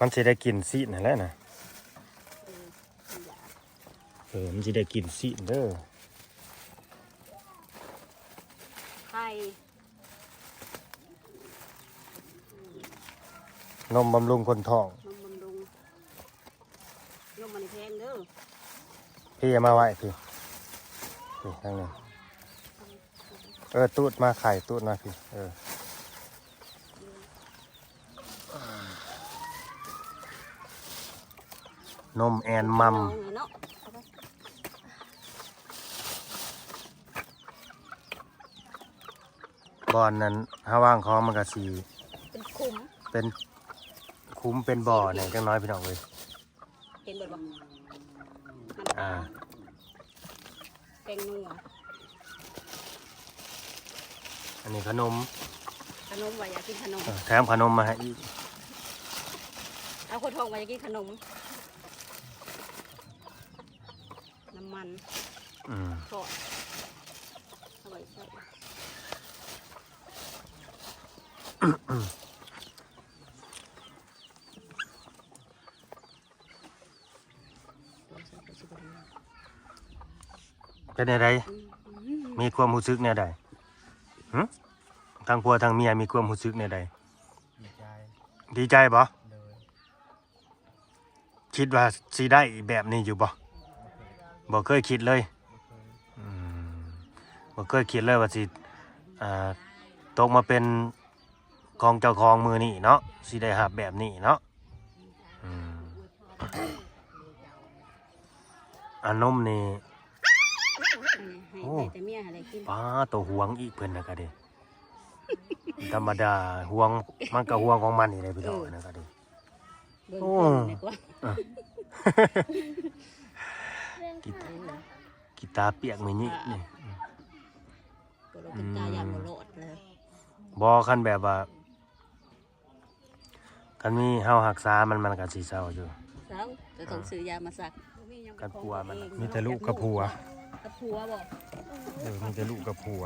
ມັນຊິໄດ້ກິນຊີ້ນຫັ້ນແຫຼະນະ. ເອີ ມັນຊິໄດ້ກິນຊີ້ນເດີ. ໄຂ່ ນົມບຳລຸງຄົນທ້ອງ. ນົມບຳລຸງ. ນົມມັນແພງເດີ. ພີ່ເອົາມາໄວ້ພີ່. ພີ່ທາງນີ້. ເອີ ຕູດມາໄຂ່ ຕູດມາພີ່. ເອີ ນົມແອນມັມ. ເນາະ ບ່ອນນັ້ນເຮົາວາງຂອງມັນກະຊິເປັນຂຸມ ເປັນຂຸມເປັນບໍ່ແດ່ຈັກໜ້ອຍພີ່ນ້ອງເອີຍ. ເຫັນເບິດບໍ່? ນ້ຳຕາ ອ່າ ແປ້ງນົວ ອັນນີ້ຂະໜົມ ຂະໜົມ ວ່າຢາກກິນຂະໜົມ ເອີ ແຖມຂະໜົມມາໃຫ້ອີກ. ເອົາຄົນທ້ອງວ່າຢາກກິນຂະໜົມ. ນ້ຳມັນ ອືມ ທອດ ເອົາໄວ້ໃສ່ ເປັນແນວໃດ? ອືມ ມີຄວາມຮູ້ສຶກແນວໃດ? ຫຶ? ທັງຜົວທັງເມຍມີຄວາມຮູ້ສຶກແນວໃດ? ດີໃຈ ດີໃຈບໍ່? ໂດຍ. ຄິດວ່າຊິໄດ້ແບບນີ້ຢູ່ບໍ່? ບໍ່ເຄີຍ ບໍ່ເຄີຍຄິດເລີຍ? ບໍ່ເຄີຍ ອືມ ບໍ່ເຄີຍຄິດເລີຍວ່າຊິ ອ່າ ຕົກມາເປັນຂອງເຈົ້າຂອງມື້ນີ້ເນາະ ຊິໄດ້ຮັບແບບນີ້ເນາະ. ອືມ ອາ ນົມນີ້ ອືມ ໃຫ້ ໂອ້ ໃຫ້ແຕ່ເມຍຫັ້ນແຫຼະກິນ ປ້າ ໂຕຫວງອີກເພິ່ນນະກະເດ. ທຳມະດາ ຫວງ ມັນກະຫວງຂອງມັນນີ້ແຫຼະພີ່ນ້ອງ ເອີ ນະກະເດ. ເບິ່ງ ໂອ້ ເພິ່ນດີກວ່າ ອ່ະ ກິ ເອີ ກິຕາປຽກມື້ນີ້ນີ້ ບໍ່ລອດ ເປັນຕາຢ້ານບໍ່ລອດແລ້ວ ອືມ ບໍ່ ຄັນແບບວ່າ ຄັນມີເຮົາຮັກສາມັນ ມັນກະຊິເຊົາຢູ່ ເຊົາ ກະຕ້ອງ ອ່າ ຊື້ຢາມາສັກ ຄັນປົວມັນ ມີແຕ່ລູກກັບຜົວ ກັບຜົວບໍ່? ເອີ ມີແຕ່ລູກກັບຜົວ.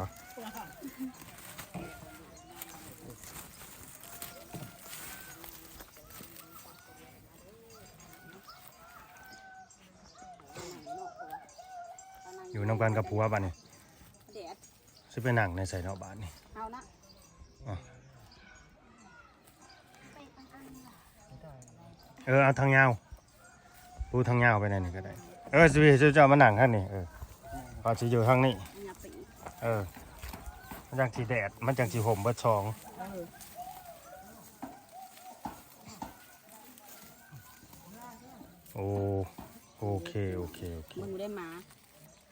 ຢູ່ນຳກັນກັບຜົວບາດນີ້ ແດດ ຊິໄປນັ່ງໃນໃສເນາະບາດນີ້ ເອົານະ ອ່ະ ເອີ ເອົາທາງຍາວ ປູທາງຍາວໄປແນວນີ້ກະໄດ້ ເອີ ຊິ ຊິເຈົ້າມານັ່ງທາງນີ້ ເອີ ວ່າຊິຢູ່ທາງນີ້ ເອີ ມັນຈັ່ງຊິແດດ ມັນຈັ່ງຊິຮົ່ມເບິດສອງ ເອີ. ໂອ ໂອເຄ ໂອເຄ ໂອເຄ ເບິ່ງໄດ້ໝາ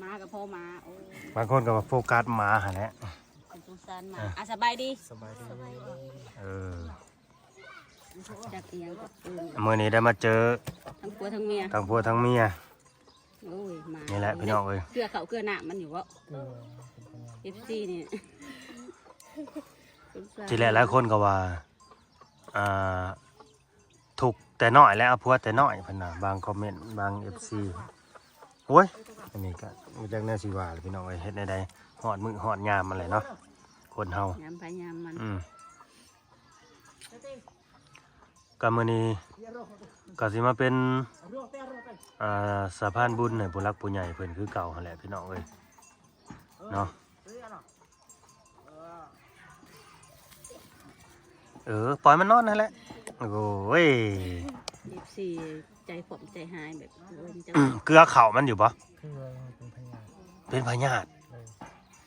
ໝາກະພໍໝາ ໂອ້ ບາງຄົນກະວ່າໂຟກັສໝາຫັ້ນແຫຼະ ສົງສານໝາ ອ່ະ ອ່ະ ສະບາຍດີ ສະບາຍດີ ເອີ ຈັກອີ່ຫຍັງກະ ເອີ ມື້ນີ້ໄດ້ມາເຈີທັງຜົວທັງເມຍ ທັງຜົວທັງເມຍ ໂອ້ຍ ໝາ ນີ້ແຫຼະພີ່ນ້ອງເອີຍ ເກືອເຂົ້າເກືອນ້ຳມັນຢູ່ບໍ່? ເອີ ເອັຟຊີນີ້ ທີແລກຫຼາຍຄົນກະວ່າ ອ່າ ທຸກແຕ່ນ້ອຍແລ້ວ ເອົາຜົວແຕ່ນ້ອຍເພິ່ນວ່າ ບາງຄອມເມັນ ບາງເອັຟຊີ ໂອ້ຍ ອັນນີ້ກະບໍ່ຈັກແນວຊິວ່າແຫຼະພີ່ນ້ອງເອີຍ ເຮັດແນວໃດ ຮອດມື້ຮອດຍາມມັນແຫຼະເນາະ ຄົນເຮົາ ຍາມໃຜຍາມມັນ ອືມ ກະມື້ນີ້ກະຊິມາເປັນ ອ່າ ສະພານບຸນໃຫ້ຜູ້ຫຼັກຜູ້ໃຫຍ່ເພິ່ນຄືເກົ່າຫັ້ນແຫຼະພີ່ນ້ອງເອີຍ ເນາະ. ເອີ ປ່ອຍມັນນອນຫັ້ນແຫຼະ ໂອ້ຍ ເອັຟຊີ ໃຈຂອມໃຈຮ້າຍແບບ ໂອ້ຍ ເກືອເຂົ້າມັນຢູ່ບໍ່? ເກືອ ເປັນພະຍາດ ເປັນພະຍາດ ເອີ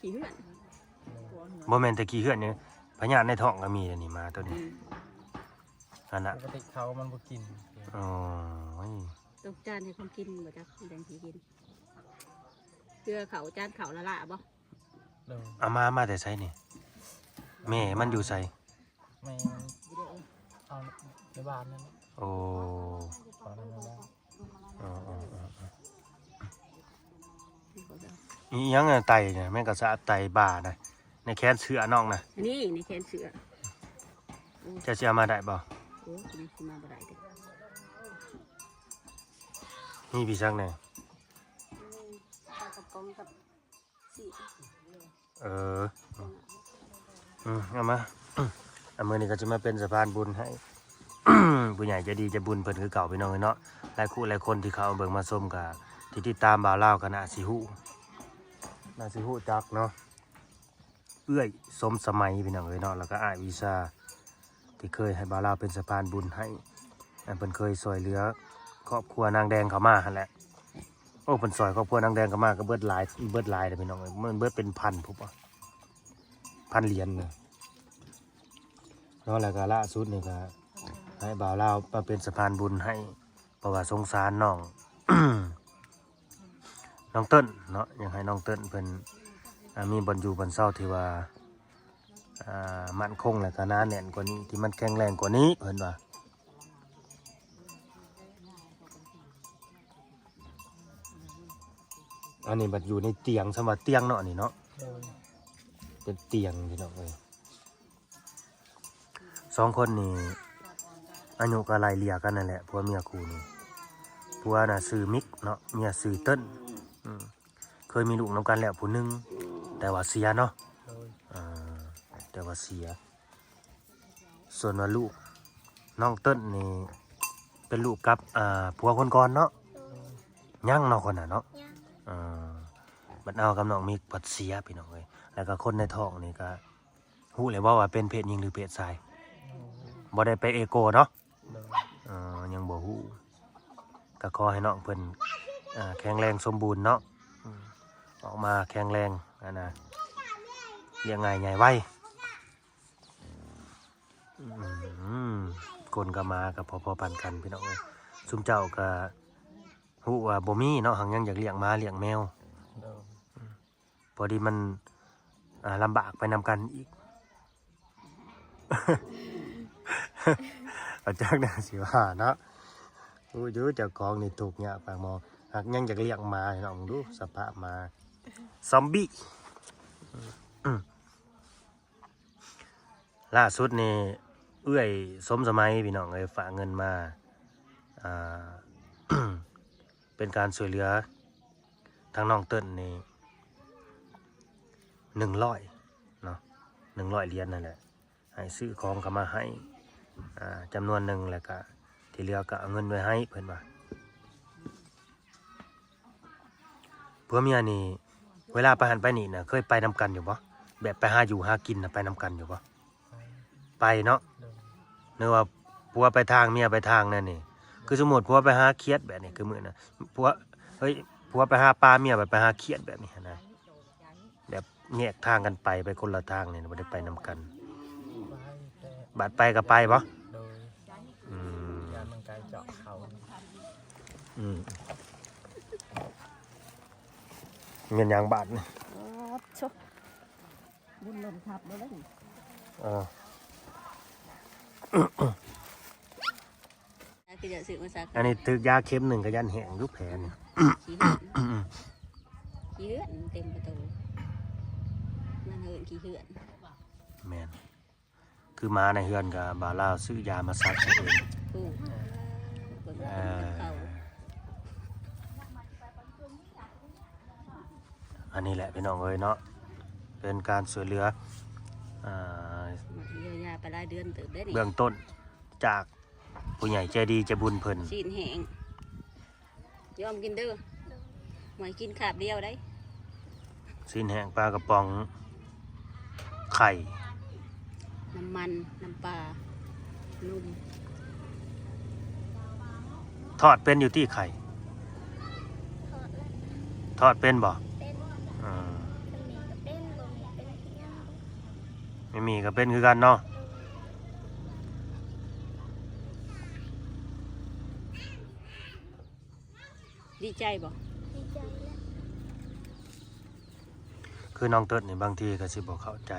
ຂີ້ເຫື່ອນ ເອີ ບໍ່ແມ່ນແຕ່ຂີ້ເຫື່ອນນີ້ ພະຍາດໃນທ້ອງກະມີ ອັນນີ້ ໝາໂຕນີ້ ອືມ ຫັ້ນນະ ປົກກະຕິເຂົາມັນບໍ່ກິນ ໂອ້ຍ ຕ້ອງການໃຫ້ມັນກິນບໍ່ຈັກ ມັນຈັ່ງຊິກິນ ເກືອເຂົ້າ ຈານເຂົ້າລະລະບໍ່? ໂດຍ ອາ ມາ ມາແຕ່ໃສນີ້? ແມ່ມັນຢູ່ໃສ? ແມ່ມັນເອົາໃນບ້ານນັ້ນແຫຼະ ໂອ້ ເອົາໃນບ້ານ ອໍ ອໍ ອີ່ຫຍັງນະ ໄຕນະ ແມ່ນກະສະໄຕບ້ານະ ໃນແຂນເສື້ອນ້ອງນະ ນີ້ ໃນແຂນເສື້ອ ໂອ້ ເຈົ້າຊິເອົາມາໄດ້ບໍ່? ໂອ້ ຊິມາບໍ່ໄດ້ເດ້ ມີພີ່ຊັກແດ່? ມີປາກະປ໋ອງກັບ ເອີ ອືມ ເອົາມາ ອາ ມື້ນີ້ກະຊິມາເປັນສະພານບຸນໃຫ້ ຜູ້ໃຫຍ່ໃຈດີໃຈບຸນເພິ່ນຄືເກົ່າ ພີ່ນ້ອງເອີຍເນາະ. ຫຼາຍຄູ່ຫຼາຍຄົນທີ່ເຂົ້າມາເບິ່ງມາຊົມ ກໍທີ່ຕິດຕາມບ່າວລາວ ກໍໜ້າຊິຮູ້ ໜ້າຊິຮູ້ຈັກເນາະ. ເອື້ອຍສົມສະໄໝ ພີ່ນ້ອງເອີຍເນາະ ແລ້ວກໍອ້າຍວິຊາ ທີ່ເຄີຍໃຫ້ບ່າວລາວເປັນສະພານບຸນໃຫ້ ອັນເພິ່ນເຄີຍຊ່ວຍເຫຼືອຄອບຄົວນາງແດງເຂົ້າມາຫັ້ນແຫຼະ. ໂອ້ ເພິ່ນຊ່ອຍຄອບຄົວນາງແດງເຂົ້າມາກໍເບິດຫຼາຍ ເບິດຫຼາຍເດ້ພີ່ນ້ອງເອີຍ ມັນເບິດເປັນພັນພຸ້ນ ພັນຫຼຽນນະເນາະ. ແລ້ວກໍລ່າສຸດນີ້ກໍໃຫ້ບ່າວລາວມາເປັນສະພານບຸນໃຫ້ ເພາະວ່າສົງສານນ້ອງ ນ້ອງເຕີນເນາະ ຢາກໃຫ້ນ້ອງເຕີນເພິ່ນ ອ່າ ມີບ່ອນຢູ່ບ່ອນເຊົາທີ່ວ່າ ອ່າ ໝັ້ນຄົງ ແລ້ວກໍໜາແໜ້ນກວ່ານີ້ ທີ່ມັນແຂງແຮງກວ່ານີ້ ເພິ່ນວ່າ. ອັນນີ້ບັດຢູ່ໃນຕຽງ ສຳວ່າຕຽງເນາະ ອັນນີ້ເນາະ ໂດຍ ເປັນຕຽງ ພີ່ນ້ອງເອີຍ. ສອງຄົນນີ້ອາຍຸກໍໄລ່ເລ່ຍກັນນັ້ນແຫຼະ ຜົວເມຍຄູ່ນີ້. ຜົວນະຊື່ມິກເນາະ ເມຍຊື່ເຕີນ. ອືມ ເຄີຍມີລູກນຳກັນແລ້ວຜູ້ໜຶ່ງ ແຕ່ວ່າເສຍເນາະ. ໂດຍ ອ່າ ແຕ່ວ່າເສຍ. ສ່ວນວ່າລູກນ້ອງເຕີນນີ້ເປັນລູກກັບ ອ່າ ຜົວຄົນກ່ອນເນາະ. ໂດຍ ຍັງເນາະຄົນນັ້ນເນາະ. ຍັງ ອ່າ ບັດເອົາກັບນ້ອງມິກພັດເສຍ ພີ່ນ້ອງເອີຍ. ແລ້ວກໍຄົນໃນທ້ອງນີ້ກໍ ຮູ້ແລ້ວບໍ່ວ່າເປັນເພດຍິງ ຫຼື ເພດຊາຍ? ບໍ່ໄດ້ໄປເອໂກເນາະ. ໂດຍ ເອີ ຍັງບໍ່ຮູ້. ກໍຂໍໃຫ້ນ້ອງເພິ່ນ ເອີ ແຂງແຮງສົມບູນເນາະ. ອືມ ອອກມາແຂງແຮງ ອັນນະ ລ້ຽງງ່າຍໃຫຍ່ໄວ. ອືມ ຄົນກັບໝາກໍພໍໆປານກັນ ພີ່ນ້ອງເອີຍ. ຊຸມເຈົ້າກໍຮູ້ວ່າບໍ່ມີເນາະ ຫາກຍັງຢາກລ້ຽງໝາລ້ຽງແມວ. ໂດຍ ພໍດີມັນ ອ່າ ລຳບາກໄປນຳກັນອີກ. ບໍ່ຈັກແນວຊິວ່າເນາະ. ຮູ້ຢູ່ເຈົ້າຂອງນີ້ທຸກຍາກປາກໝໍ ຫາກຍັງຢາກລ້ຽງໝາໃຫ້ນ້ອງເບິ່ງດູ ສະພາບໝາຊອມບີ້. ລ່າສຸດນີ້ເອື້ອຍສົມສະໄໝ ພີ່ນ້ອງເອີຍ ຝາກເງິນມາ ອ່າ ເປັນການຊ່ວຍເຫຼືອທາງນ້ອງເຕີນນີ້ ໜຶ່ງຮ້ອຍເນາະ ໜຶ່ງຮ້ອຍຫຼຽນນັ້ນແຫຼະ ໃຫ້ຊື້ຂອງເຂົ້າມາໃຫ້ ອ່າ ຈຳນວນໜຶ່ງ ແລ້ວກະທີ່ເຫຼືອກະເອົາເງິນໄວ້ໃຫ້ ເພິ່ນວ່າ. ຜົວເມຍນີ້ເວລາໄປຫັ້ນໄປນີ້ນະ ເຄີຍໄປນຳກັນຢູ່ບໍ່? ແບບໄປຫາຢູ່ຫາກິນນະ ໄປນຳກັນຢູ່ບໍ່? ໄປເນາະ. ໂດຍ ນຶກວ່າຜົວໄປທາງ ເມຍໄປທາງແນວນີ້. ຄືສົມມຸດຜົວໄປຫາຂຽດແບບນີ້ ຄືມື້ນະ ຜົວ ເອີຍ ຜົວໄປຫາປາ ເມຍໄປ ໄປຫາຂຽດແບບນີ້ຫັ້ນນະ. ແບບແຍກທາງກັນໄປ ໄປຄົນລະທາງນີ້ ບໍ່ໄດ້ໄປນຳກັນ. ບາດໄປກໍໄປບໍ່? ໂດຍ ອືມ ຢ້ານມັນໄກເຈາະເຂົາ. ອືມ ແມ່ນຫຍັງບາດນີ້? ໂອ້ ໂທ້ ບຸນລົມທັບແລ້ວເດ້. ເອີ ຄືຈະຊື້ມາສັກ. ອັນນີ້ຖືກຢາເຂັມໜຶ່ງກໍຢ້ານແຫ້ງຢູ່ແຜນີ້. ຂີ້ເຫື່ອນ ຂີ້ເຫື່ອນເຕັມປະຕູ ມັນເອີ້ນຂີ້ເຫື່ອນ. ແມ່ນ ຄືໝາໃນເຮືອນກໍບ່າວລາວຊື້ຢາມາສັກໃຫ້ເອງ. ໂອ້ ເອີ ອັນນີ້ແຫຼະພີ່ນ້ອງເອີຍເນາະ ເປັນການຊ່ວຍເຫຼືອ ອ່າ ຢຽວຢາໄປຫຼາຍເດືອນເຕີບເດ້ນີ້ ເບື້ອງຕົ້ນຈາກຜູ້ໃຫຍ່ໃຈດີໃຈບຸນເພິ່ນ. ຊີ້ນແຫ້ງ ຍອມກິນເດີ ໝວຍກິນຄາບດຽວໄດ໋. ຊີ້ນແຫ້ງ ປາກະປ໋ອງ ໄຂ່ ນ້ຳມັນ ນ້ຳປາ ນົມ. ທອດເປັນຢູ່ຕິໄຂ່? ທອດແລ້ວ ທອດເປັນບໍ່? ເປັນ ເອີ ຄັນມີກໍເປັນ ບໍ່ມີເປັນຄືຫຍັງ. ບໍ່ມີກໍເປັນຄືກັນເນາະ. ດີໃຈບໍ່? ດີໃຈແຫຼະ. ຄືນ້ອງເຕີດນີ້ບາງທີກໍຊິບໍ່ເຂົ້າໃຈ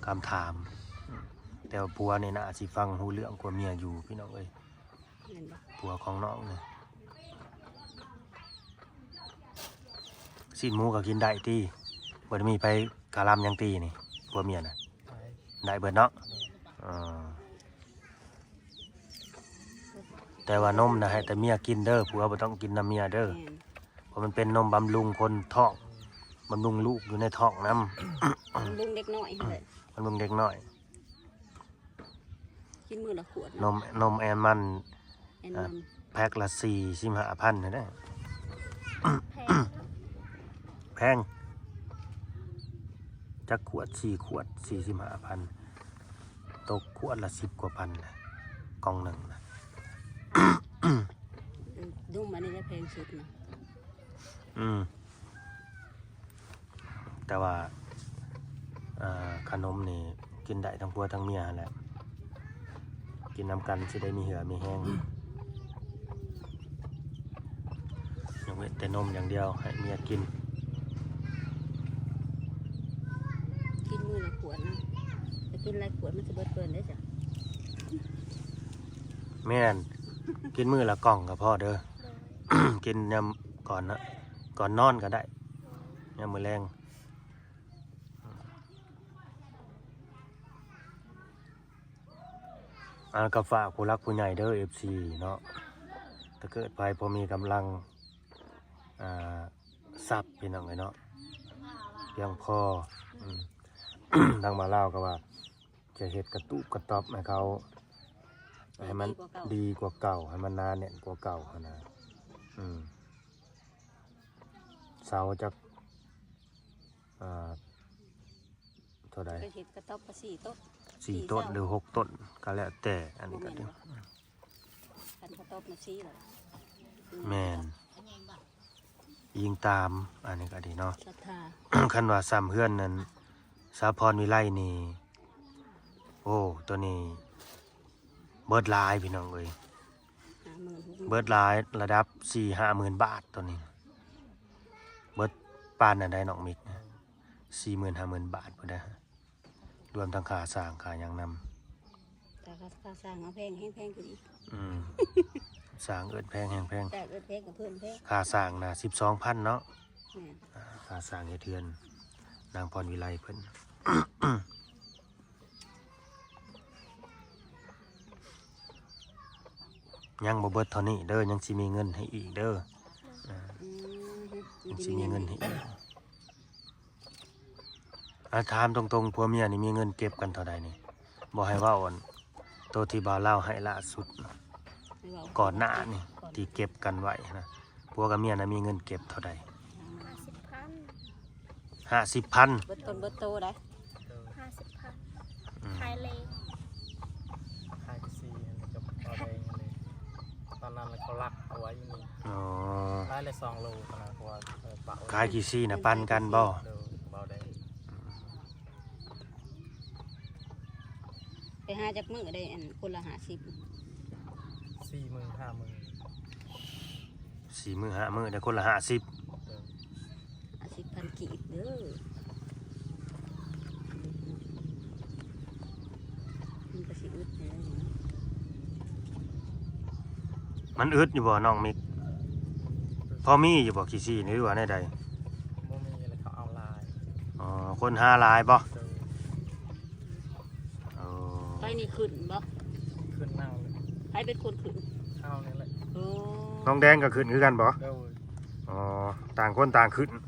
ຄຳຖາມ ແຕ່ວ່າຜົວນີ້ໜ້າຊິຟັງຮູ້ເລື່ອງກວ່າເມຍຢູ່ ພີ່ນ້ອງເອີຍ. ແມ່ນບໍ່? ຜົວຂອງນ້ອງນີ້ ຊີ້ນໝູກໍກິນໄດ້ຕິ? ບໍ່ໄດ້ມີໃຜກະລຳຫຍັງຕິນີ້ ຜົວເມຍນະ? ໄດ້ ໄດ້ເບິດເນາະ. ເອີ ແຕ່ວ່ານົມນະໃຫ້ແຕ່ເມຍກິນເດີ ຜົວບໍ່ຕ້ອງກິນນຳເມຍເດີ. ແມ່ນ ເພາະມັນເປັນນົມບຳລຸງຄົນທ້ອງ ບຳລຸງລູກຢູ່ໃນທ້ອງນຳ ບຳລຸງເດັກນ້ອຍຫັ້ນແຫຼະ ບຳລຸງເດັກນ້ອຍ. ກິນມື້ລະຂວດເນາະ ນົມ ນົມແອນມັນ ແອນມັນ ເອີ ແພັກລະສີ່ສິບຫ້າພັນຫັ້ນແຫຼະ ແພງເນາະ ແພງ ຈັກຂວດ ສີ່ຂວດ ສີ່ສິບຫ້າພັນ ຕົກຂວດລະສິບກວ່າພັນແຫຼະ ກ່ອງໜຶ່ງນະ ເອີ ນົມອັນນີ້ແຫຼະແພງສຸດນະ ອືມ. ແຕ່ວ່າ ເອີ ຂະໜົມນີ້ກິນໄດ້ທັງຜົວທັງເມຍຫັ້ນແຫຼະ ກິນນຳກັນຊິໄດ້ມີເຫື່ອມີແຮງ ຍົກເວັ້ນແຕ່ນົມຢ່າງດຽວໃຫ້ເມຍກິນ ກິນມື້ລະຂວດນະ ແຕ່ກິນຫຼາຍຂວດມັນຊິເບິດເກີນເດ້ຈ້ະ ແມ່ນ ກິນມື້ລະກ່ອງກໍພໍເດີ ກິນຍາມກ່ອນນະ ກ່ອນນອນກໍໄດ້ ຍາມມື້ແລງ ອັນກໍຝາກຜູ້ຫຼັກຜູ້ໃຫຍ່ເດີ ເອັຟຊີ ເນາະ ຖ້າເກີດໃຜພໍມີກຳລັງ ອ່າ ຊັບ ພີ່ນ້ອງເອີຍເນາະ ພຽງພໍ ອືມ ທາງບ່າວລາວກໍວ່າຈະເຮັດກະຕູບກະຕ໊ອບໃຫ້ເຂົາ ໃຫ້ມັນດີກວ່າເກົ່າ ໃຫ້ມັນໜາແໜ້ນກວ່າເກົ່າຫັ້ນນະ ອືມ ເສົາຈັກ ອ່າ ເທົ່າໃດ ກໍເຮັດກະຕ໊ອບກະສີ່ຕົ້ນ ສີ່ຕົ້ນ ສີ່ເສົາ ຫຼື ຫົກຕົ້ນ ກໍແລ້ວແຕ່ ອັນນີ້ກໍດີ ບໍ່ແມ່ນບໍ່ ຄັນກະຕ໊ອບມາສີ່ແລ້ວ ແມ່ນ ອີງຕາມ ອັນນີ້ກໍດີເນາະ ສັດທາ ຄັນວ່າຊ້ຳເຮືອນນັ້ນ ສາວພອນວິໄລນີ້ ໂອ້ ໂຕນີ້ເບິດຫຼາຍ ພີ່ນ້ອງເອີຍ ຫ້າໝື່ນ ຫົກໝື່ນ ເບິດຫຼາຍ ລະດັບສີ່ຫ້າໝື່ນບາດ ໂຕນີ້ ເບິດປານນັ້ນໄດ໋ ນ້ອງມິກ ສີ່ໝື່ນຫ້າໝື່ນບາດພຸ້ນນະ ລວມທັງຄ່າສ້າງຄ່າຫຍັງນຳ ແຕ່ຄ່າ ຄ່າສ້າງເຮົາແພງ ແຮງແພງຂຶ້ນອີກ ອືມ ສ້າງເອີ້ນແພງ ແຮງແພງ ສ້າງເອີ້ນແພງກັບເພິ່ນແພງ ຄ່າສ້າງນະສິບສອງພັນເນາະ ແມ່ນ ອ່າ ຄ່າສ້າງເຮັດເຮືອນ ນາງພອນວິໄລເພິ່ນ ຍັງບໍ່ເບິດເທົ່ານີ້ເດີ ຍັງຊິມີເງິນໃຫ້ອີກເດີ ອືມ ຍັງຊິມີເງິນໃຫ້ອີກ ອາ ຖາມຕົງໆ ຜົວເມຍນີ້ມີເງິນເກັບກັນເທົ່າໃດນີ້? ບໍ່ໃຫ້ເວົ້າອັນໂຕທີ່ບ່າວລາວໃຫ້ລ່າສຸດ ໃຫ້ເວົ້າ ກ່ອນໜ້ານີ້ ກ່ອນ ທີ່ເກັບກັນໄວ້ນະ ຜົວກັບເມຍນະມີເງິນເກັບເທົ່າໃດ? ຫ້າສິບພັນ ຫ້າສິບພັນ ເບິດຕົນເບິດໂຕໄດ໋ ໂດຍ ຫ້າສິບພັນ ອືມ ຂາຍເລ ຂາຍສີ່ຫັ້ນກັບເບົາແດງຫັ້ນເດ ຕອນນັ້ນເຂົາລັກເອົາໄວ້ຢູ່ນີ້ ອໍ ລາຍລະສອງໂລຫັ້ນນະ ເພາະວ່າ ເອີ ປະໄວ້ ຂາຍຂີ້ຊີ້ນະ ປັນກັນບໍ່? ໂດຍ ເບົາແດງ ໄປຫາຈັກມື້ໄດ້ ອັນ ຄົນລະຫ້າສິບ ສີ່ມື້ ຫ້າມື້ ສີ່ມື້ ຫ້າມື້ ໄດ້ຄົນລະຫ້າສິບ ເອີ ຫ້າສິບພັນກີບເດີ ມັນກໍຊິອຶດແດ່ ມັນອຶດຢູ່ບໍ່ນ້ອງມິກ? ພໍມີຢູ່ບໍ່ຂີ້ຊີ້ນີ້ ຫຼືວ່າແນວໃດ? ບໍ່ມີ ແລ້ວເຂົາເອົາຫຼາຍ ອໍ ຄົນຫາຫຼາຍບໍ່? ໂດຍ ເອີ ໄປນີ້ຂຶ້ນບໍ່? ຂຶ້ນເອົາເລີຍ ໃຜເປັນຄົນຂຶ້ນ? ເຮົານີ້ແຫຼະ ໂອ້ ນ້ອງແດງກໍຂຶ້ນຄືກັນບໍ່? ໂດຍ ອໍ ຕ່າງຄົນຕ່າງຂຶ້ນ ໂດຍ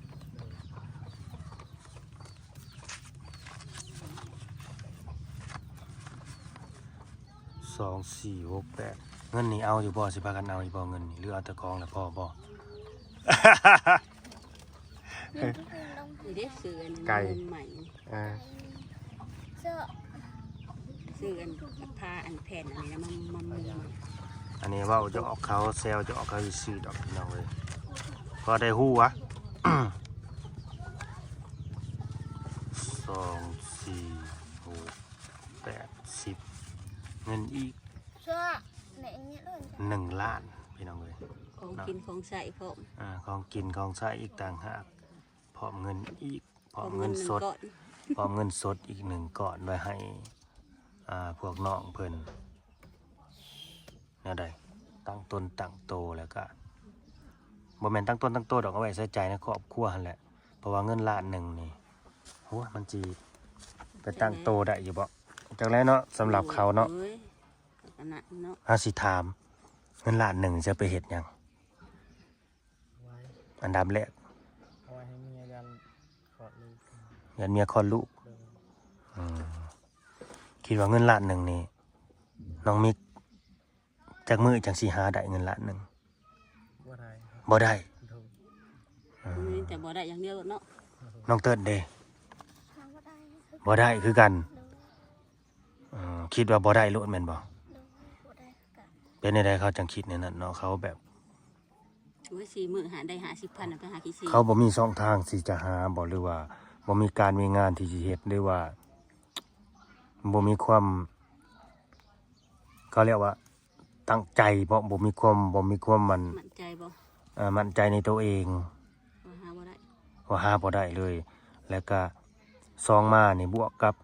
ສອງ ສີ່ ຫົກ ແປດ ເງິນນີ້ເອົາຢູ່ບໍ່? ຊິພາກັນເອົາຢູ່ບໍ່ເງິນນີ້ ຫຼືເອົາແຕ່ຂອງແລ້ວພໍບໍ່? ນີ້ເດ້ ຊື້ອັນນີ້ ໄກ່ ມາມຸງໃໝ່ ອ່າ ຊື້ອັນຜ້າ ອັນແຜ່ນອັນນີ້ນະ ມາ ມາມຸງໃໝ່ ອັນນີ້ເວົ້າຢອກເຂົາ ແຊວຢອກເຂົາຊື່ໆ ດອກ ພີ່ນ້ອງເອີຍ ພໍໄດ້ຮູ້ຫວາ ສອງ ສີ່ ຫົກ ແປດ ສິບ ເງິນອີກ ໜຶ່ງລ້ານ ພີ່ນ້ອງເອີຍ ຂອງກິນຂອງໃຊ້ພ້ອມ ອ່າ ຂອງກິນຂອງໃຊ້ອີກຕ່າງຫາກ ພ້ອມເງິນອີກ ພ້ອມເງິນສົດ ພ້ອມເງິນໜຶ່ງກ້ອນ ພ້ອມເງິນສົດອີກໜຶ່ງກ້ອນ ໄວ້ໃຫ້ ອ່າ ພວກນ້ອງເພິ່ນ ແນວໃດ ຕັ້ງຕົນຕັ້ງໂຕ ແລ້ວກະ ບໍ່ແມ່ນຕັ້ງຕົນຕັ້ງໂຕດອກ ເອົາໄວ້ໃຊ້ຈ່າຍໃນຄອບຄົວຫັ້ນແຫຼະ ເພາະວ່າເງິນລ້ານໜຶ່ງນີ້ ໂອ້ຍ ມັນຊິໄປຕັ້ງໂຕໄດ້ຢູ່ບໍ່? ຈັກແລ້ວເນາະ ສຳລັບເຂົາເນາະ ໂອ້ຍ ເຮົາຊິຖາມ ເງິນລ້ານໜຶ່ງຊິເອົາໄປເຮັດຫຍັງ? ອັນດັບແລກ ເອົາໄວ້ໃຫ້ເມຍ ຢ້ານຄອດລູກ ຢ້ານເມຍຄອດລູກ ໂດຍ ອືມ ຄິດວ່າເງິນລ້ານໜຶ່ງນີ້ ນ້ອງມິກ ຈັກມື້ຈັ່ງຊິຫາໄດ້ເງິນລ້ານໜຶ່ງ? ບໍ່ໄດ້ ບໍ່ໄດ້. ໂດຍ ອືມ ມີແຕ່ບໍ່ໄດ້ຢ່າງດຽວໂລດເນາະ. ນ້ອງເຕີດເດ? ຫາບໍ່ໄດ້ ບໍ່ໄດ້ຄືກັນ. ໂດຍ ເອີ ຄິດວ່າບໍ່ໄດ້ໂລດແມ່ນບໍ່? ໂດຍ ບໍ່ໄດ້ຄືກັນ. ເປັນແນວໃດເຂົາຈັ່ງຄິດແນວນັ້ນເນາະ? ເຂົາແບບ ໂອ້ຍ ສີ່ມື້ຫາໄດ້ຫ້າສິບພັນ ໄປຫາຂີ້ເສຍ. ເຂົາບໍ່ມີຊ່ອງທາງທີ່ຈະຫາບໍ່ ຫຼືວ່າບໍ່ມີການມີງານທີ່ຊິເຮັດ ຫຼືວ່າບໍ່ມີຄວາມ ເຂົາຮຽກວ່າຕັ້ງໃຈບໍ່ ບໍ່ມີຄວາມ ບໍ່ມີຄວາມໝັ້ນ ໝັ້ນໃຈບໍ່? ເອີ ໝັ້ນໃຈໃນໂຕເອງ ວ່າຫາບໍ່ໄດ້ ວ່າຫາບໍ່ໄດ້ເລີຍ. ແລ້ວກະສອງມານີ້ບວກກັບ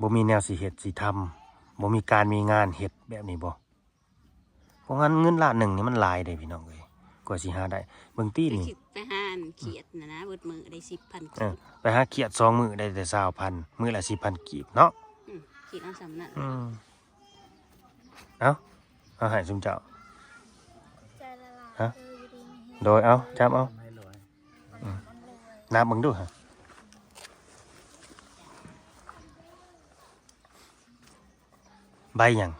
ບໍ່ມີແນວຊິເຮັດຊິທຳ ບໍ່ມີການມີງານເຮັດແບບນີ້ບໍ່? ເພາະງານເງິນລ້ານໜຶ່ງນີ້ມັນຫຼາຍເດ້ພີ່ນ້ອງເອີຍ ກວ່າຊິຫາໄດ້. ເບິ່ງຕິນີ້ ໄປຫາອັນຂຽດນະນະ ເບິດມື້ໄດ້ສິບພັນ ເອີ ກີບ ໄປຫາຂຽດສອງມື້ໄດ້ແຕ່ຊາວພັນ ມື້ລະສິບພັນກີບເນາະ. ອືມ ຄິດເອົາສ່ຳນັ້ນ. ອືມ ເອົ້າ ເອົາໃຫ້ຊຸມເຈົ້າ. ຂອບໃຈຫຼາຍໆ ຮະ ເອີ ຢູ່ດີມີແຮງ. ໂດຍ ເອົາ ຈັບເອົາ. ອືມ ນັບເບິ່ງດູຫະ ໃບຫຍັງ?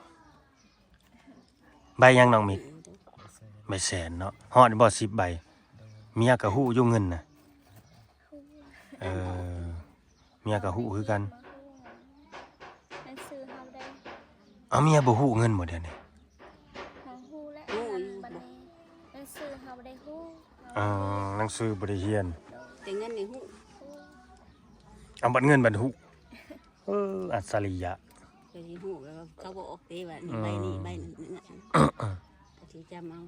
ໃບຫຍັງນ້ອງມິກ? ໃບແສນເນາະ. ຮອດບໍ່ສິບໃບ? ເມຍກໍຮູ້ຢູ່ເງິນນະ. ເອີ ເມຍກໍຮູ້ຄືກັນ. ແມ່ນຊື່ເຮົາໄດ້. ເອົາ ເມຍບໍ່ຮູ້ເງິນບໍ່ດຽວນີ້? ເຮົາຮູ້ແລ້ວ. ຮູ້ຢູ່ ບັດນີ້ ແມ່ນຊື່ເຮົາບໍ່ໄດ້ຮູ້. ເອີ ໜັງສືບໍ່ໄດ້ຮຽນ ແຕ່ເງິນນີ້ຮູ້. ເອົາ ບັດເງິນບັດຮູ້. ເອີ ອັດສະລິຍະ. ກໍຊິຮູ້ແລ້ວ ເຂົາບອກເດ້ວ່ານີ້ ອືມ ໃບນີ້ ໃບນີ້ ກໍຊິຈຳເອົາ.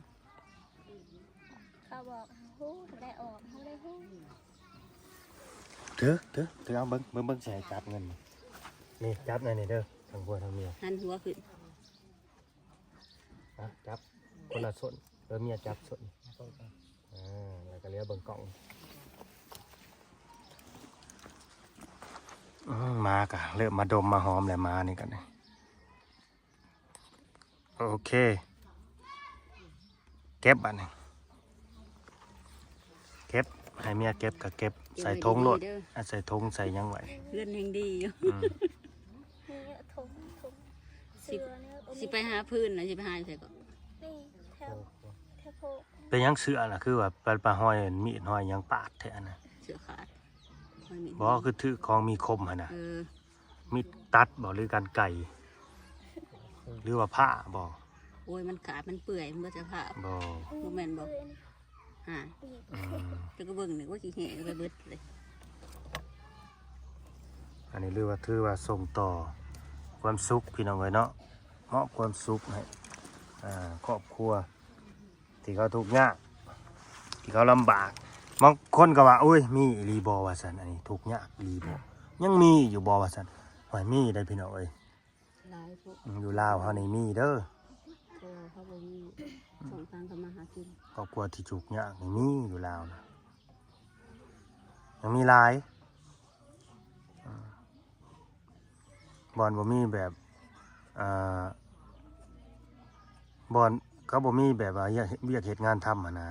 ເຂົາບອກເຮົາຮູ້ ໄດ້ອອກ ເຮົາໄດ້ຮູ້. ຖື ຖື ຖືເອົາ ເບິ່ງ ເບິ່ງ ເບິ່ງ ຊິໃຫ້ຈັບເງິນ. ນີ້ ຈັບແນວນີ້ເດີ ທັງຜົວທັງເມຍ ຫັນຫົວຂຶ້ນ. ອ່ະ ຈັບຄົນລະສົ້ນ ເອີ ເມຍຈັບສົ້ນ. ອ່າ ແລ້ວກໍເລຍເບິ່ງກ້ອງ. ອືມ ໝາກໍເລີ່ມມາດົມມາຫອມແລ້ວ ໝານີ້ກໍ. ໂອເຄ ເກັບບາດນີ້ ເກັບ ໃຫ້ເມຍເກັບກໍເກັບ ເກັບ ໃສ່ຖົງໂລດ ເກັບໄວ້ດີໆເດີ ໃສ່ຖົງໃສ່ຫຍັງໄວ້. ເງິນແຮງດີຢູ່. ອືມ ນີ້ຖົງ ຖົງ ຊິ ເສື້ອນີ້ ຊິໄປຫາພື້ນນະ ຊິໄປຫາຢູ່ໃສກໍ? ນີ້ ແຖວ ໂອ້ໂຫ ແຖວໂພ. ເປັນຫຍັງເສື້ອນະ ຄືວ່າໄປ ໄປຮອຍມີດຮອຍຫຍັງປາດແທ້ນະ? ເສື້ອຂາດ ຮອຍມີດ ບໍ່ ຄືຖືກຂອງມີຄົມຫັ້ນນະ. ເອີ ມີດຕັດບໍ່ ຫຼື ການໄກ່ ຫຼືວ່າພ້າບໍ່? ໂອ້ຍ ມັນຂາດ ມັນເປື່ອຍ ມັນບໍ່ສະພາບ. ບໍ່ ບໍ່ແມ່ນບໍ່? ຫາ ອືມ ແຕ່ກໍເບິ່ງນີ້ ໂອ້ຍ ຂີ້ແຫ້ງໄປເບິດເລີຍ. ອັນນີ້ຫຼືວ່າ ຖືວ່າສົ່ງຕໍ່ຄວາມສຸກ ພີ່ນ້ອງເອີຍເນາະ ມອບຄວາມສຸກໃຫ້ ອ່າ ຄອບຄົວ ທີ່ເຂົາທຸກຍາກ ທີ່ເຂົາລຳບາກ. ບາງຄົນກໍວ່າ ໂອ້ຍ ມີອີ່ຫຼີບໍ່ ວ່າຊັ້ນ. ອັນນີ້ທຸກຍາກອີ່ຫຼີບໍ່? ຍັງມີຢູ່ບໍ່ ວ່າຊັ້ນ. ໂອ້ຍ ມີໄດ໋ພີ່ນ້ອງເອີຍ ຫຼາຍໂພດ. ອືມ ຢູ່ລາວເຮົານີ້ມີເດີ ແຕ່ວ່າເຂົາບໍ່ມີຊ່ອງທາງທຳມາຫາກິນ. ຄອບຄົວທີ່ທຸກຍາກນີ້ມີຢູ່ລາວນະ ຍັງມີຫຼາຍ. ອືມ ບ່ອນບໍ່ມີແບບ ອ່າ ບ່ອນເຂົາບໍ່ມີແບບວ່າວຽກ ວຽກເຮັດງານທຳຫັ້ນນະ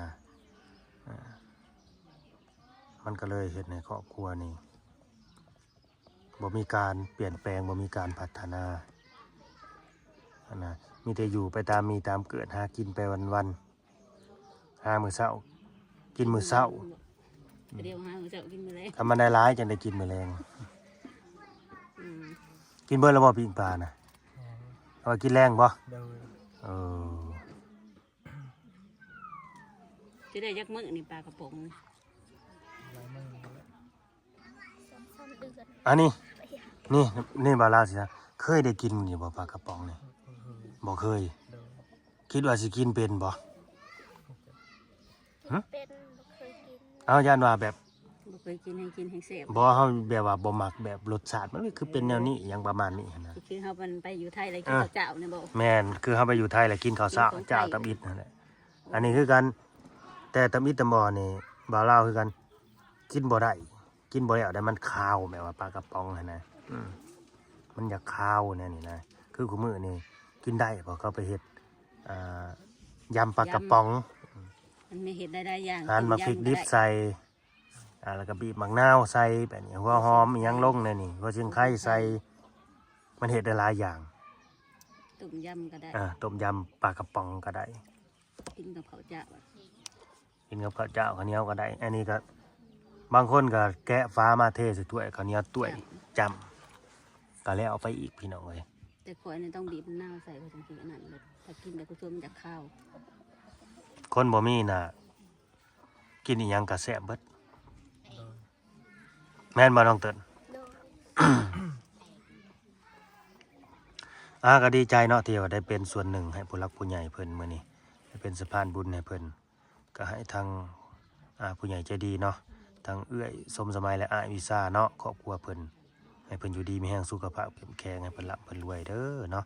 ອ່າ ມັນກໍເລີຍເຮັດໃຫ້ຄອບຄົວນີ້ບໍ່ມີການປ່ຽນແປງ ບໍ່ມີການພັດທະນາຫັ້ນນະ ມີແຕ່ຢູ່ໄປຕາມມີຕາມເກີດ ຫາກິນໄປວັນໆ. ຫາມື້ເຊົ້າ ກິນມື້ເຊົ້າ. ດຽວຫາມື້ເຊົ້າກິນມື້ແລງ. ຄັນມັນໄດ້ຫຼາຍຈັ່ງໄດ້ກິນມື້ແລງ. ອືມ ກິນເບິດແລ້ວບໍ່ປີ້ງປານະ? ເອົາໄວ້ກິນແລງບໍ່? ໂດຍ. ເອີ ຊິໄດ້ຈັກມື້ນີ້ປາກະປ໋ອງ? ຫຼາຍມື້ແລ້ວ. ອັນນີ້ ນີ້ ນີ້ບ່າວລາວຊິນະ ເຄີຍໄດ້ກິນຢູ່ບໍ່ປາກະປ໋ອງນີ້? ບໍ່ເຄີຍ. ໂດຍ. ຄິດວ່າຊິກິນເປັນບໍ່? ຫຶ? ກິນເປັນ ບໍ່ເຄີຍກິນ. ເອົາ ຢ້ານວ່າແບບ ບໍ່ເຄີຍກິນ ໃຫ້ກິນແຮງແຊບ. ບໍ່ ເຮົາແບບວ່າບໍ່ມັກແບບລົດຊາດ ມັນຄືເປັນແນວນີ້ ຫຍັງປະມານນີ້ຫັ້ນນະ. ຄືເຮົາໄປຢູ່ໄທແລ້ວກິນ ເອີ ເຂົ້າເຈົ້ານີ້ບໍ່? ແມ່ນ ຄືເຮົາໄປຢູ່ໄທແລ້ວກິນເຂົ້າເຊົ້າ ກິນຂອງໄທ ເຈົ້າຕຳອິດຫັ້ນແຫຼະ. ອັນນີ້ຄືກັນ ແຕ່ຕຳອິດຕຳບໍ່ນີ້ ບ່າວລາວຄືກັນ ກິນບໍ່ໄດ້. ກິນບໍ່ແລ້ວໃດ ມັນຄາວ ແບບວ່າປາກະປ໋ອງຫັ້ນນະ. ອືມ ມັນຢາກຄາວແນວນີ້ນະ. ຄືຄູ່ມື້ນີ້ກິນໄດ້ ເພາະເຂົາໄປເຮັດ ອ່າ ຢຳປາກະປ໋ອງ. ຢຳ ມັນມີເຮັດໄດ້ຫຼາຍຢ່າງ. ຫັ່ນໝາກພິກດິບໃສ່ ອ່າ ແລ້ວກໍບີບໝາກນາວໃສ່ ແບບນີ້ ຫົວຫອມອີ່ຫຍັງລົງໃນນີ້ ຫົວຊິງໄຄໃສ່ ມັນເຮັດໄດ້ຫຼາຍຢ່າງ. ຕົ້ມຍຳກໍໄດ້ ອ່າ ຕົ້ມຍຳປາກະປ໋ອງກໍໄດ້ ກິນກັບເຂົ້າເຈົ້າ ກິນກັບເຂົ້າເຈົ້າ ເຂົ້າໜຽວກໍໄດ້. ອັນນີ້ກໍ ບາງຄົນກໍແກະຝາມາເທໃສ່ຖ້ວຍ ເຂົ້າໜຽວຖ້ວຍ ຈ້ຳ ຈ້ຳ ກໍແລ້ວໄປອີກ ພີ່ນ້ອງເອີຍ. ແຕ່ຂ້ອຍນີ້ຕ້ອງບີບມະນາວໃສ່ ຂ້ອຍຈັ່ງຊິອັນນັ້ນ ຖ້າກິນແຕ່ຜູ້ຊົມມັນຈະຄາວ. ຄົນບໍ່ມີນະ ກິນອີ່ຫຍັງກໍແຊບເບິດ ໂດຍ ແມ່ນບໍ່ນ້ອງເຕີນ? ໂດຍ ອ່າ ກໍດີໃຈເນາະ ທີ່ວ່າໄດ້ເປັນສ່ວນໜຶ່ງໃຫ້ຜູ້ຫຼັກຜູ້ໃຫຍ່ເພິ່ນມື້ນີ້ ໄດ້ເປັນສະພານບຸນໃຫ້ເພິ່ນ ກໍໃຫ້ທາງ ອ່າ ຜູ້ໃຫຍ່ໃຈດີເນາະ ທັງເອື້ອຍສົມສະໄໝ ແລະ ອ້າຍວິຊາເນາະ ຄອບຄົວເພິ່ນ ໃຫ້ເພິ່ນຢູ່ດີມີແຮງ ສຸຂະພາບເຂັ້ມແຂງ ໃຫ້ເພິ່ນລ່ຳເພິ່ນລວຍເດີເນາະ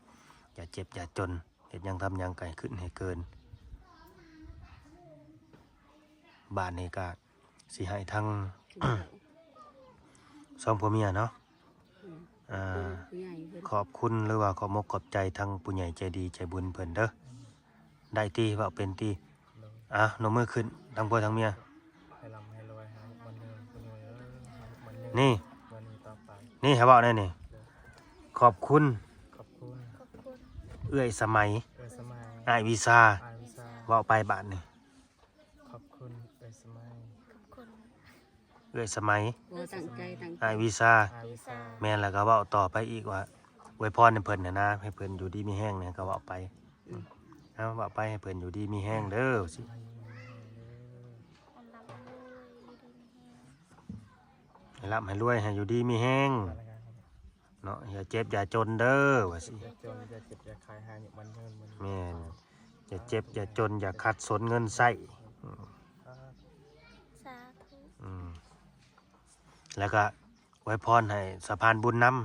ຢ່າເຈັບຢ່າຈົນ ເຮັດຫຍັງທຳຫຍັງກໍໃຫ້ຂຶ້ນໃຫ້ເກີນ. ບາດນີ້ກໍຊິໃຫ້ທັງ ສອງຜົວເມຍເນາະ ອືມ ອ່າ ຂອບຄຸນ ຫຼືວ່າຂອບມົກຂອບໃຈທັງຜູ້ໃຫຍ່ໃຈດີໃຈບຸນເພິ່ນເດີ. ໄດ້ຕິ ເວົ້າເປັນຕິ? ໂດຍ ອ່າ ນົບມືຂຶ້ນ ທັງຜົວທັງເມຍ ໃຫ້ລ່ຳໃຫ້ລວຍ ໃຫ້ມັນເນີນ ຜູ້ໃຫຍ່ເອີຍ ໃຫ້ມັນເນີນ ນີ້ ວັນນີ້ຕໍ່ໄປ ນີ້ໃຫ້ເວົ້າແນ່ນີ້ ໂດຍ ຂອບຄຸນ ຂອບຄຸນ ເອື້ອຍສະໄໝ ເອື້ອຍສະໄໝ ອ້າຍວິຊາ ອ້າຍວິຊາ ເວົ້າໄປບາດນີ້ ຂອບຄຸນເອື້ອຍສະໄໝ ຂອບຄຸນ ເອື້ອຍສະໄໝ ບໍ່ ຕັ້ງໃຈ ຕັ້ງໃຈ ອ້າຍວິຊາ ອ້າຍວິຊາ ແມ່ນ ແລ້ວກໍເວົ້າຕໍ່ໄປອີກວ່າ ອວຍພອນໃຫ້ເພິ່ນຫັ້ນນະ ໃຫ້ເພິ່ນຢູ່ດີມີແຮງນີ້ ກໍເວົ້າໄປ ອືມ ເອົາ ເວົ້າໄປ ໃຫ້ເພິ່ນຢູ່ດີມີແຮງເດີ ວ່າຊີ້ ໃຫ້ຢູ່ດີມີແຮງເດີ ໃຫ້ລ່ຳໃຫ້ລວຍ ໃຫ້ຢູ່ດີມີແຮງ ເນາະ ຢ່າເຈັບຢ່າຈົນເດີ ວ່າຊີ້ ຢ່າເຈັບຢ່າຈົນ ຢ່າເຈັບຢ່າໄຂ້ ໃຫ້ມັນເງິນມັນ ແມ່ນ ຢ່າເຈັບຢ່າຈົນ ຢ່າຂັດສົນເງິນໃຊ້ ອືມ ສາທຸ ອືມ ແລ້ວກໍອວຍພອນໃຫ້ສະພານບຸນນຳ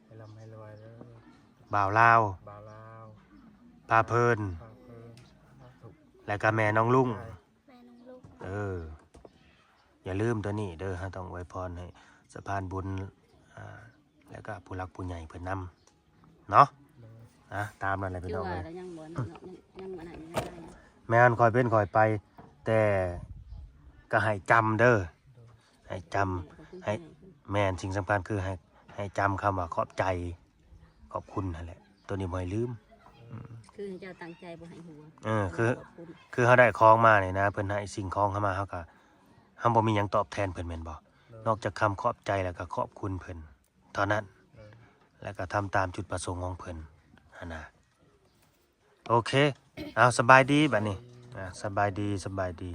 ໃຫ້ລ່ຳໃຫ້ລວຍເດີ ບ່າວລາວ ບ່າວລາວ ພາເພີນ ພາເພີນ ສາທຸ ແລ້ວກໍແມ່ນ້ອງລຸງ ແມ່ນ້ອງລຸງ ເອີ ຢ່າລືມຕົວນີ້ເດີ ເຮົາຕ້ອງອວຍພອນໃຫ້ສະພານບຸນ ອ່າ ແລ້ວກໍຜູ້ຫຼັກຜູ້ໃຫຍ່ເພິ່ນນຳເນາະ ໂດຍ ອ່າ ຕາມນັ້ນແຫຼະພີ່ນ້ອງເອີຍ ຄືວ່າແລ້ວຍັງບໍ່ ຍັງ ຍັງ ຍັງອັນນັ້ນຢູ່ ແມ່ນ ຄ່ອຍເປັນຄ່ອຍໄປ ແຕ່ກໍໃຫ້ຈຳເດີ ໂດຍ ໃຫ້ຈຳ ໃຫ້ ແມ່ນ ສິ່ງສຳຄັນຄືໃຫ້ ໃຫ້ຈຳຄຳວ່າຂອບໃຈ ຂອບຄຸນຫັ້ນແຫຼະ ໂຕນີ້ບໍ່ໃຫ້ລືມ ອືມ ຄືໃຫ້ເຈົ້າຕັ້ງໃຈບໍ່ໃຫ້ຫົວ ເອີ ຄື ຂອບຄຸນ ຄືເຮົາໄດ້ຂອງມານີ້ນະ ເພິ່ນໃຫ້ສິ່ງຂອງເຮົາມາ ເຮົາກໍ ເຮົາບໍ່ມີຫຍັງຕອບແທນເພິ່ນແມ່ນບໍ່? ໂດຍ ນອກຈາກຄຳຂອບໃຈແລ້ວກໍຂອບຄຸນເພິ່ນເທົ່ານັ້ນ ໂດຍ ແລ້ວກໍທຳຕາມຈຸດປະສົງຂອງເພິ່ນຫັ້ນນະ. ໂອເຄ ເອົາ ສະບາຍດີບາດນີ້ ອ່າ ສະບາຍດີ ສະບາຍດີ.